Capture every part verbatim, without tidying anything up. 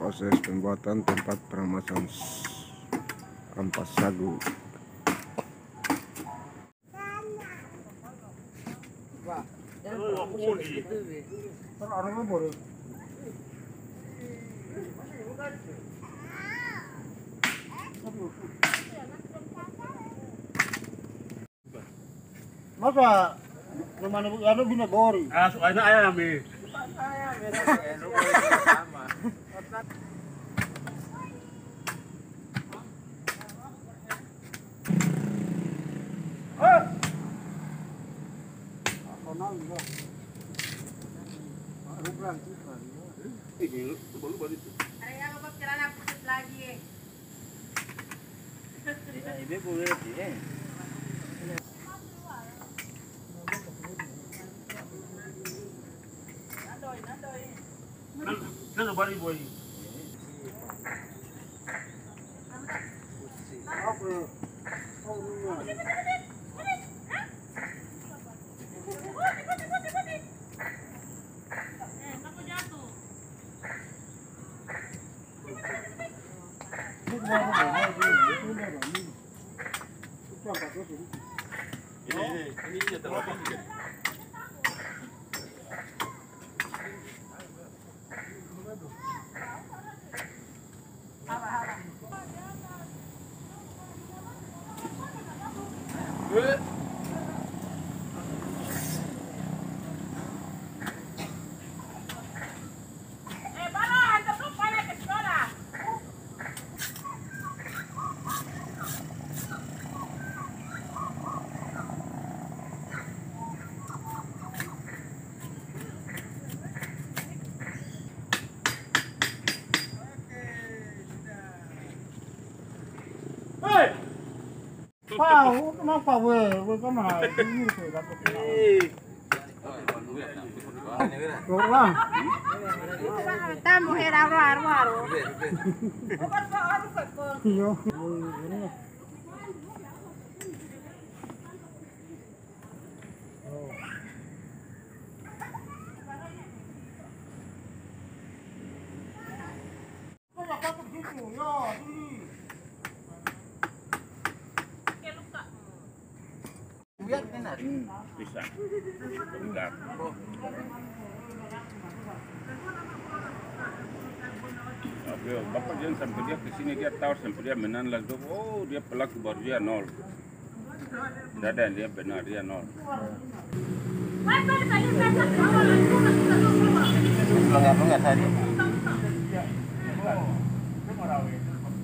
Proses pembuatan tempat pernapasan s-, ampas sagu. Masa rumah anu bini bori? Ah, sukanya ayam, eh. Ini, lupa, lupa itu. Ada yang apa, celana putus lagi, eh. Pau, kenapa we? We kan harus dulu tuh, dapat kenal. Orang. Tamu hera, aro, aro, aro. Iyo. Bisa. Bentar. Oke, bapak jangan sampai dia ke sini, dia tahu sampai dia menahan lagi. Oh, dia pelaku baru dia nol. Tidak ada yang dia benar, dia nol. Pelanggar-pelanggar tadi.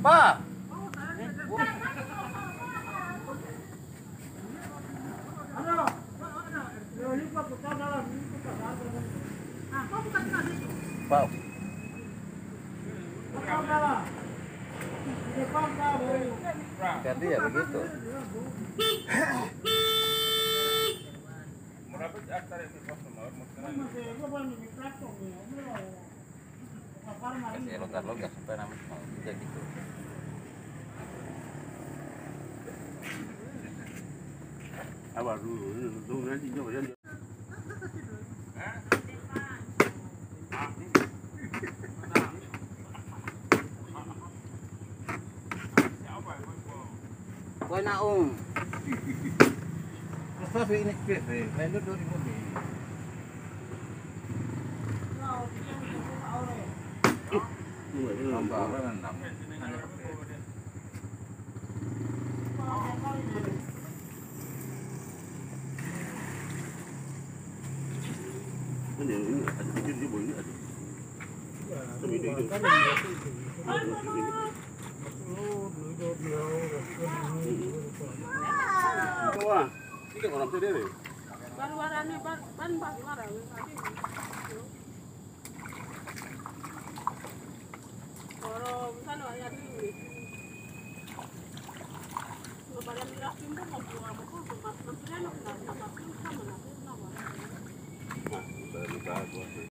Pak. Pak. Jadi ya begitu. Kasih longgar-longgar supaya namanya mau bisa gitu. Apa dulu? Ini dulu nanti coba. Buena, um. Terus ini, P V, vendor dua ribu ini. Tambah apa, enam? Ini, ini ada, ini, ini, ini ada. Tapi ini, ini. Wah, ini kan orang P D W. Baru warnanya ban, ban baru warna.